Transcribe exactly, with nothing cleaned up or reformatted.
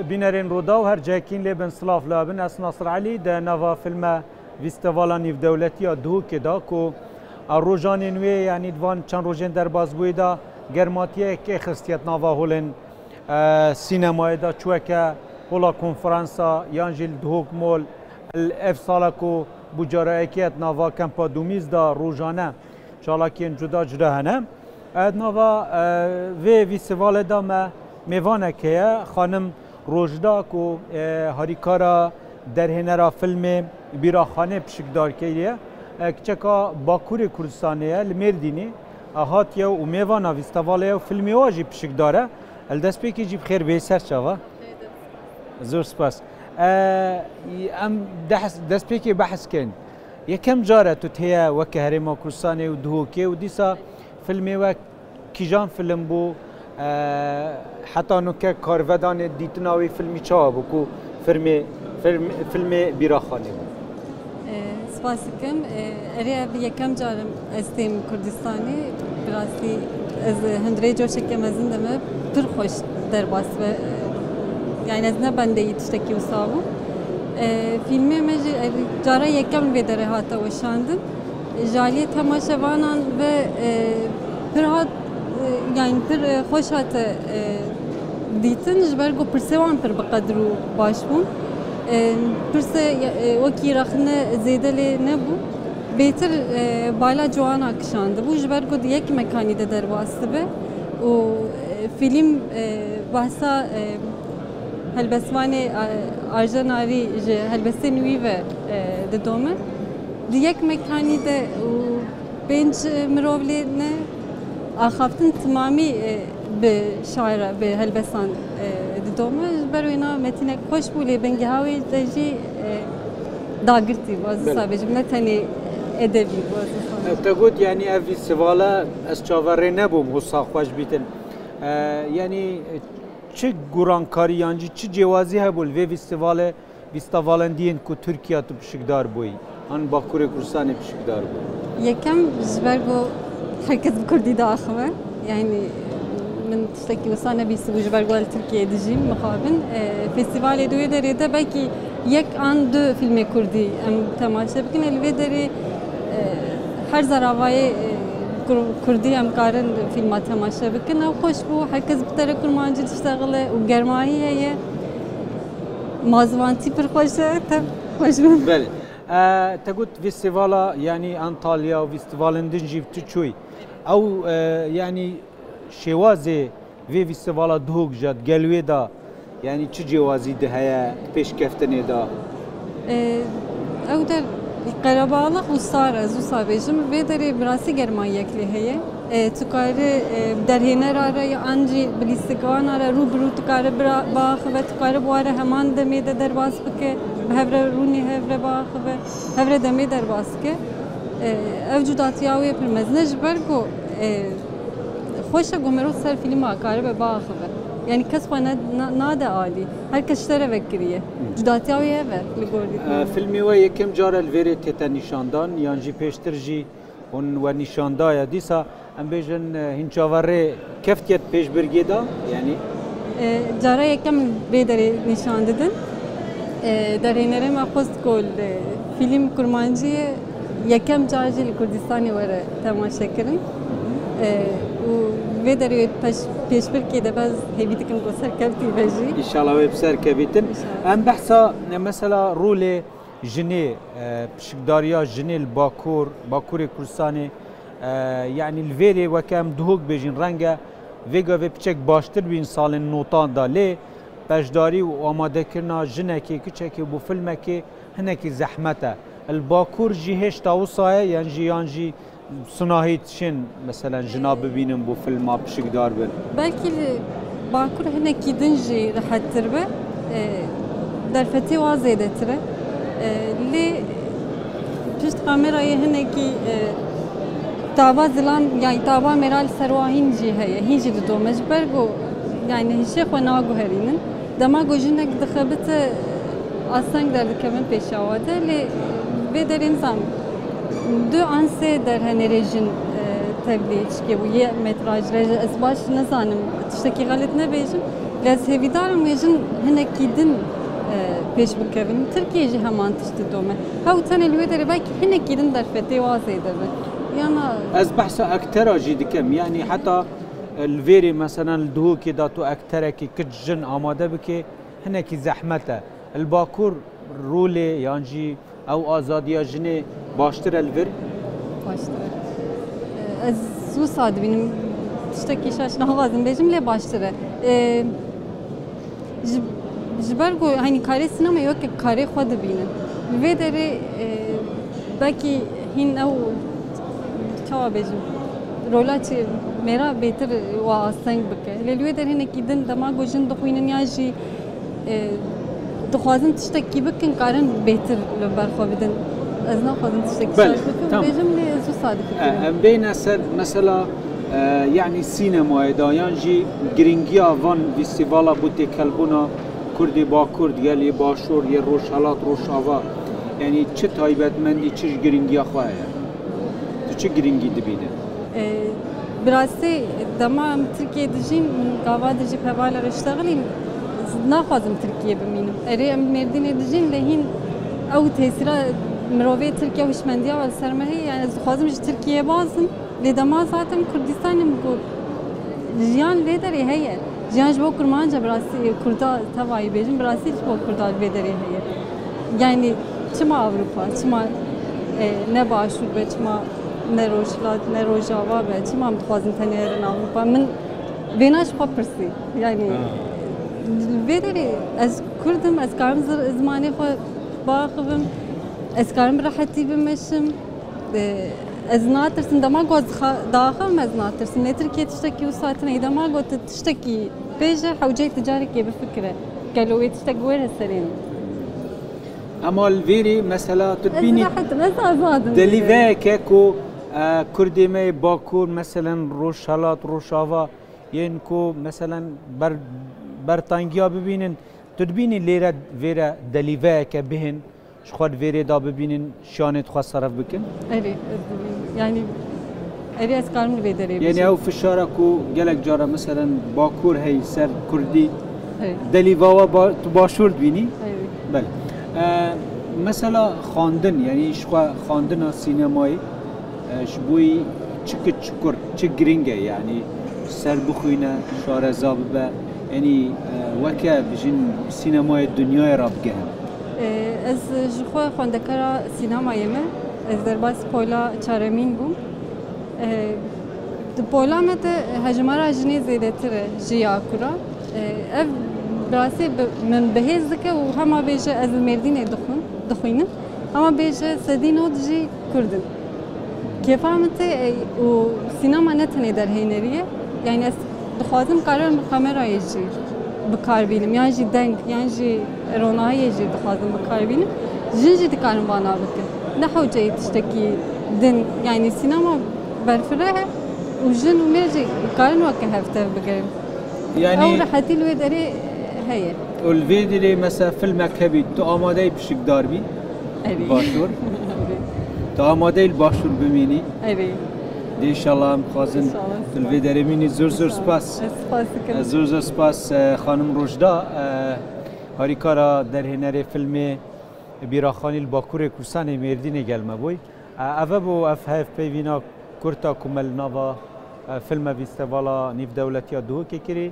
Bînerên Rûdaw her cihekîn lê bin silav labin. Ez Nasir Elî di nava filme Fîstîvala Nîvdewletî ya Duhokê de ku a rojanên wê, yanî di van çend rojên derbasbûyî de germatiyeyekê xistiye di nava holên, e, sînemayê de, çi weke hola konferansa yan jî li Duhok Mol, ev sala ku bû cara yekê di nava kempa Dumîz de rojane çalakiyên cuda cuda hene. E, di nava, e, vê fîstîvalê de me mêvanek heye, xanim Rojda ku, e, harîkara derhênera filmê Bîraxanê pişikdar kiriye. E, kiçeka Bakurê Kurdistanê ye, li Mêrdînê, e, hatiye û mêvana fîstîvalê ye û filmê wa jî pişikdar e. Li destpêkê jî bi xêr bêyî, ser çava. Zor spas. E, em dehs-, destpêkê behs kein. Yekem car e tu têye weke Herêma Kurdistanê û Duhokê û dîsa filmê we kîjan film bû? E, heta nuke karivedanê dîtina wî filmî çawa bû ku filmê, film, filmê Bîraxanê bû? E, spas dikim. E, erê ev yekem car im ez têm Kurdistanê. Bi rastî ez hundirê coşeke mezin de me pir xweş derbas be. E, yani ez ne bendeyî tiştekî wisa bû. E, filmê me jî, e, cara yekem li vê derê hate weşandin. Ji aliyê temaşevanan ve, e, pir hat, e, yani pir, e, xweş hate, e, dîtin, ji ber ku pirsê wan pir bi qedir û baş bûn. E, pirsê, e, wekî rexne zêde lê nebû. Bêtir, e, bala ciwana kişandibû, ji ber ku di yek mekanî de derbas dibe û, e, fîlm, e, behsa, e, helbestvanê, e, Arjen Arî ji helbestên wî ve, e, didome. Di yek mekanî de û pênc mirov lê ne axaftin timamî, e, bi şaira, bi helbestan, e, didome. Ji ber wêna metînek xweş bû, lê bingeha wê de jî, e, dagirtî bû, ez wisa bêjim, ne tenê edebî bû, ez wisa bêjim. Te got, yanî ev fîstîvala ez çaverê nebûm, wisa xweş bîtin. E, yanî çi gurankarî yan jî çi cêwazî hebû li vê fîstîvalê? Fîstîvalên diyên ku Tirkiye tu pişikdar bûyî, an Bakurê Kurdistanê pişikdar bû? Yekem ji ber ku herkes bi kurdî diaxive. Yani min tiştekî wisa nebîstibû ji ber ku ez li Tirkiyeyê dijîm. Mixabin, e, festîvalê di wê derê de belkî yek an du fîlmê kurdî em temaşe bikin. Ê li vê derê, e, her zaravayê, e, kur-, kurdî em karin fîlma temaşe bikin. Ew xweş bû. Herkes bi tere kurmancî diştexile û germayî heye. Mazivantî pir xweş e, te xweş bû. Belê. E, te got festîvala, yanî Antalya û festîvalên din jî tu çûyî. Ew, e, yanî şêwazê vê festîvala Duhok jî di gel wê de, yanî çi cêwazî di heye di pêşkeftinê de? E, ew der qerebalix û sar e, ez wisa bêjim. Vê derê bi rastî germayiyek lê heye. E, tu kare, e, derhênera re ya an jî bi lîstikvana re rû bi rû tu kare bira-, biaxive, tu kare bi wa re heman demê de derbas bike, bi hev re rûnê hev re biaxive, hev re demê derbas bike. E, ev cudatiya wê pir mezin e, ji ber ku, e, xweş e ku mirov ser fîlma karibe biaxive. Yani kes xwe ne-, na-, nade alî. Her kes ji te re vekiriye. Cudatiya wê ev e li gor dîtina. E, filmê we yekem car e li vêrê tête nîşandan, yan jî pêştir jî hûn we nîşan daye. Dîsa em bêjin, e, hîn çaverê keftiye di pêşbirgê de, yanî? E, cara yekem vê derê nîşan didin. E, derhênerê me xwest ku li fîlm kurmanciyê yekem car jî li Kurdistanê were temaşe kirin. E, û vê derê pêş-, pêşbirkê de bez hêvî dikim ku serkevtî be jî. Înşallah wê bi ser kevîtin. Înşallah. Em behsa, e, mesela rolê jinê, e, pişikdariya jinê li Bakur, Bakurê Kurdistanê, e, yanî li vêrê weke em Duhok bêjin, renge vê gavê piçek baştir bîn salên notan de, lê beşdarî û amadekirina jinekê, kiçekê bo filmekê hinekî zehmet e. Li Bakur jî hêşta wisa ye, yan jî, yan jî Sunahî dişên, meselen, jina bibînin, bo filma pişikdar bin? Belkî li Bakur hinekî din jî rehettir be. E, derfetê wa zêdetir e. E, lê pişt kamerayê hinekî, e, tava zilam, yani tava mêra li ser wa hîn jî heye, hîn jî didome. Ji ber ku, yani hişê xwe naguherînin. Dema ku jinek dixebite, asteng derdikevin pêşiya we de, lê vê derê nizam du an sê derhenerê jin, e, tevlî çikê bû, yê metraj re, ez baş nizanim, tiştekî xelet nebêjim. Lê ez hêvîdar im wê jin hinekî din, e, pêş bikevin. Tirkiye jî heman tişt didome. Hew tenê li wê derê belkî hinekî din derfetê wa zêde be. Yana Ez behsa ektera jî dikim. Yanî heta, e, li vêrê, meselen, li Duhokê de tu ekterekî kiç jin amade bike, hinekî zehmet e. Li Bakur rolê yan jî ew azadiya jinê baştir e li vir? Baştir e. Ez wisa dibînim, tiştekî şaş naxwazim bêjim, lê baştir e. E, ji, ji ber ku, hani, karê sînemê weke karê xwe dibînin. Li vê derê, e, belkî hîn ew, çawa bêjim, rola çi mêra bêtir wa asteng bike. Lê li wê derê hinekî din dema ku jin dixwînin yan jî, e, dixwazin tiştekî bikin, karin bêtir li ber xwe bidin. Ez naxwazim tiştekî Belê, şaş bikim, tamam. Bêjim, lê ez wisa difikirim. E, em bêne ser mesela, e, yanî sînemayê de yan jî giringiya van festîvala bo têkelbûna Kurdê Bakur, digel yê Başûr, yê Rojhelat, Rojava, yanî çi taybetmendî, çi ji giringiya xwe heye? Tu çi giringî dibîne? E, bi rastî dema em Tirkiyeyê dijîn, min gava dijî hevala re ştexilîm, naxwazim Tirkiye bimînim. Erê, em Mêrdînê dijîn, lê hîn ew tesîra mirovê Tirkiye û hişmendiya li ser me heye. Yani ez dixwazim ji Tirkiye bazim. Lê dema zaten Kurdistanê min got, jiyan vê derê heye. Jiyan ji bo Kurmanca bi rastî, Kurda tevayî bêjim, bi rastî ji bo Kurda li vê derê heye. Yani çima Ewropa, çima, e, ne Başûr be, çima ne Rojhilat, ne Rojava be, çima em dixwazin tenê herin Ewropa? Min vêna ji xwe pirsî. Yani Ha. li vê derê ez Kurd im, ez karim zir-, zimanê xwe biaxivim, ez karim bi rehetî bimeşim. E, ez natirsim, dema ku ez dixa-, diaxivim ez natirsim. Lê Tirkiye tiştekî wisa tune ye. Dema ku tu tiştekî bêje, hewceyê tu carekê bifikire. Gelo wê tiştek were serê min? Ema li vêrî mesela tu Ez dibînî rehet im, ez azad im. delîveyeke ku, e, Kurdê me yê Bakur, meselen Rojhelat, Rojava, yên ku meselen ber-, bertangiya bibînin, tu dibînî lêre vêre delîveyeke bihên, ji xwe di vêrê de bibînin, şiyanê xwe seref bikin? Erê, ez dibînim. Yani, erê ez karim li vê derê Yanî bijîm. Ew fişara ku gelek cara, meselen, Bakur hey ser Kurdî, Hey. delîva we ba-, tu Başûr dibînî? Erê. Belê. E, mesela xwendin, yanî ji xwe xwendina sînemayê, e, ji bo wî çi kiç çi kur, çi giring e, yanî ser bixwîne, şareza bibe, yanî, e, weke bijîn sînemayê dinyayê re bigehin? E, ez ji xwe xwendekara sînemayê me. Ez derbas pola çaremîn bûm. E, di pola me de hejmara jinê zêdetir e ji ya kura. E, ev bi rastî bi, min bihêz dike û hema bêje ez li Mêrdînê dixwin-, dixwînim. Hema bêje sedî nod jî Kurd in. Kêfa min tê, e, û sînema ne tenê derhênerî ye. Yani ez dixwazim karim kamerayê jî bi kar bînim, yan jî deng, yan jî ronahiyê jî dixwazim bi kar bînim. Jin jî dikarin vana bikin. Ne hewceyê tiştekî din, yani sînema berfireh e û jin û mêr jî dikarin weke hev tev bigirin. Yani Ew rehetî li wê derê heye. Û li vê derê mesela filmek hebî, tu amadeyî pişikdar bî? Erê. Başûr. Tu amadeyî li Başûr bimînî? Erê. Dê înşallah em dixwazin İnşallah. tu li vê derê mînî. Zor zor spas. Ez spas dikim. Ez zor zor spas, e, xanim Rojda, e, harîkara derhênerê filmê Bîraxanî li Bakurê Kurdistanê Mêrdînê gel me bûy. E, ev e bû ev hevpeyvîna kurta ku me li nava, e, filme festîvala nîvdewletiya Duhokê kirî.